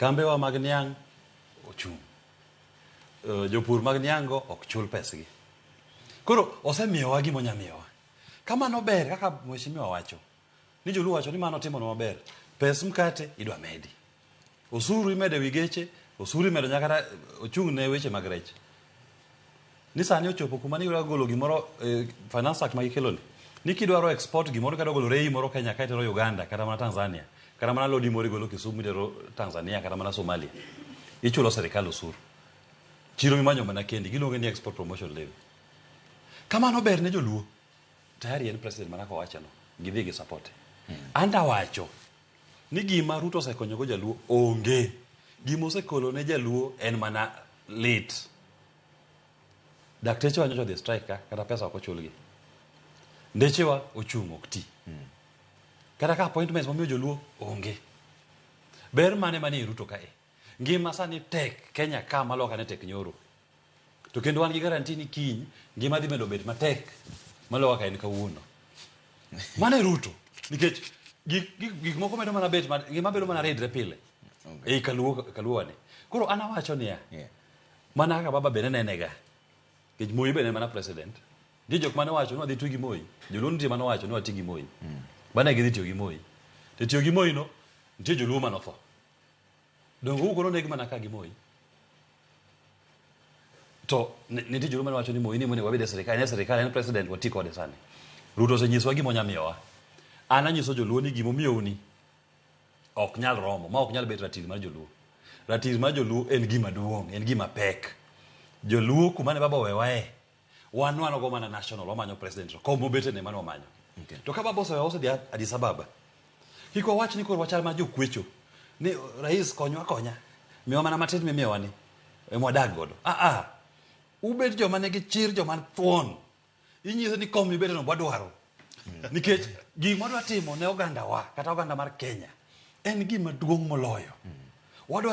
Kambewa mag niang' ochung'. Jopur mag niang' go ok chul pesgi. Koro osemiyowa gima onya miyowa. Kamano ber kaka mheshimiwa wacho. Ni joluo wacho ni mano otimonwa maber. Pes mkate idwa medi. Osuru imedo ewi geche, osuru imedo nyaka kata ochung' ne weche mag rech. Ni sani ochopo kuma ni idwa golo gimoro eh, Finance Act ma gikelo ni. Ni kidwaro export gimoro kata golo reyi moro Kenya ka itero Uganda kata mana Tanzania kata mana lodi moro igolo Kisumu itero Tanzania kata mana Somalia. Ichulo sirikal osuru. Chiro mimanyo mana kendi giluonge ni export promotion levy. Kamano ber ne joluo. Tayari en president mana kowacho no. Gidhi gi support. Anta wacho ni gima Ruto osekonyogo jaluo onge. Gima osekolo ne jaluo en mana lit. Daktechewa nyocha odhi strike ka kata pesa ok ochulgi. Ndechewa ochung' ok ti. Kata ka appointments mamiyo joluo onge. Ber mane manie Ruto kae? Ngima sani tek Kenya ka maloka ne tek nyoro. To kendo wan gi guarantee ni kiny ngima dhi medo bet matek maloyo kaka en kawuono. Mano e Ruto. Nikech gik, gik, gik moko medo mana bet, ngima bedo mana ridre pile. Okay. Ei kaluo, kaluo ni. Koro an awacho niya, mana kaka baba bende nenega. Nikech Moi bende mana president. Nitie jok mane owacho ni wadhi tiyo gi Moi. Joluo nitie mane owacho ni wati gi Moi. Bang'e gidhi tiyo gi Moi. To tiyo gi Moi no, nitie joluo mane otho. Donge uko noneg mana ka gi Moi? To nitie joluo mane wacho ni Moi ni monego wabed e sirikal, en e sirikal, en president, wati kode sani. Ruto osenyisowa gima onya miyowa. An anyiso joluo ni gima omiyou ni ok nyal romo, ma ok nyal bet ratil mar joluo. Ratil mar joluo en gima duong', en gima pek. Joluo kuma ne baba owewae, wan wanogo mana national, wamanyo president to kom mobete ne mano wamanyo. To ka baba osewewa osedhi Addis Ababa, kik wawach ni koro wachal mana jokwecho ni rais konywa konya, miwa mana matin mimiyowa ni ema wadag godo. Ah ah, ubed joma nigi chir, joma thuon. Inyiso ni kom mibete no wadwaro. Nikech gima wadwa timo ne oganda wa kata oganda mar Kenya en gima duong' moloyo. Wadwaro